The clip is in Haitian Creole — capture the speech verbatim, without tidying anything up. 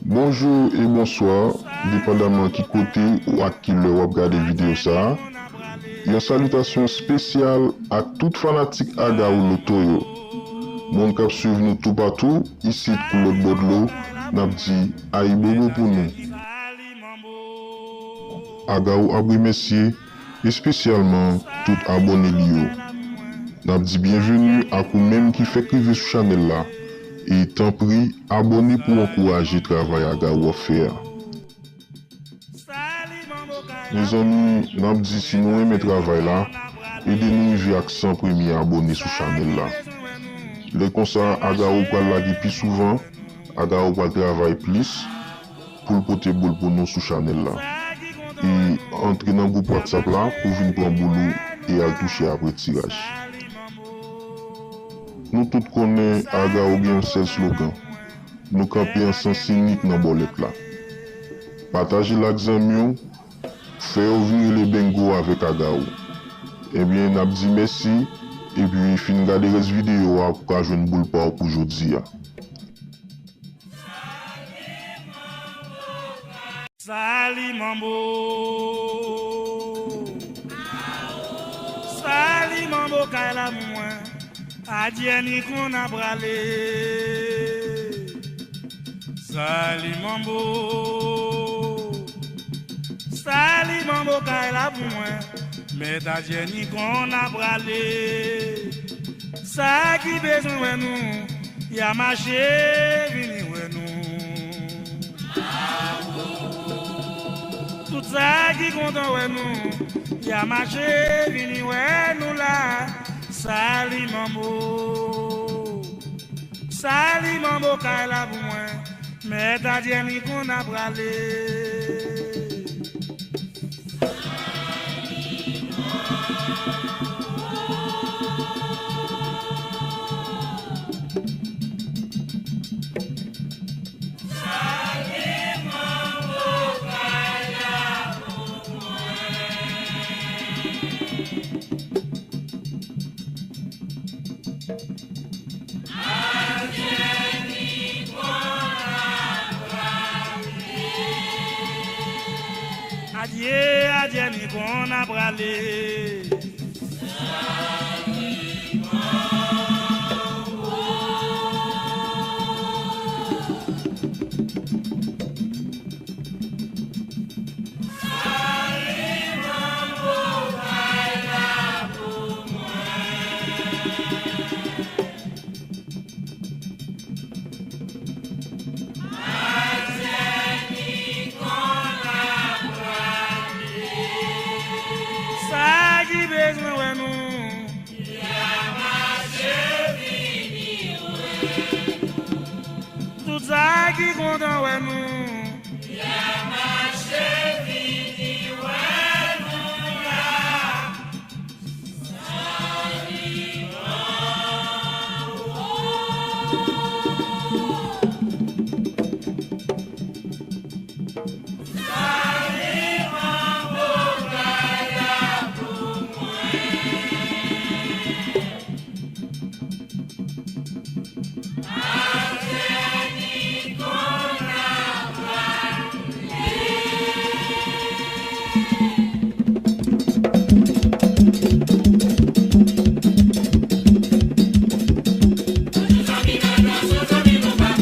Bonjou e bonswa, depandaman ki kote ou ak ki lè w ap gade videyo sa a. Yon salitasyon espesyal ak tout fanatik Agawou Loto yo. Moun k ap swiv nou toupatou, isit kou lòt bò dlo, n ap di ayibobo pou nou. Agawou ap remèsye espesyalman tout abòne li yo. N ap di byenveni ak ou menm ki fèk rive sou chanèl la. E tanpri, abòne pou w ankouraje travay Agawou ap fè a. Mezanmi, n ap di si nou renmen travay la, ede nou rive ak san premye abòne sou chanèl la. Lè konsa, Agawou pral lage pi souvan, Agawou pral travay plis pou l pote boul pou nou sou chanèl la. E antre nan gwoup WhatsApp la pou vin pran boul ou e al touche apre tiraj. Nou tout konnen Agawou gen yon sèl slogan, nou kanpe an sans inik nan bòlèt la. Pataje l ak zanmi w, fè yo vire le bengo avèk Agawou. Ebyen, n ap di mèsi, epi fin gade rès videyo a pou w ka jwenn boul pa w pou jodi a. Sali manbo. Sali manbo kay la pou mwen. Adyè ni konn a prale. Sali manbo. Sali manbo kay la pou mwen. Mèt Adyè ni konn a prale. Sa ki bezwen wè nou, y a mache vini wè nou. Tout sa ki kontan wè nou, y a mache vini wè nou la. Sali manbo. Sali manbo kay la pou mwen. Mèt Adyè ni konn a prale. Adyè, Adyè ni konn a prale. Sa ki bezwen wè nou. Tout sa ki kontan wè nou.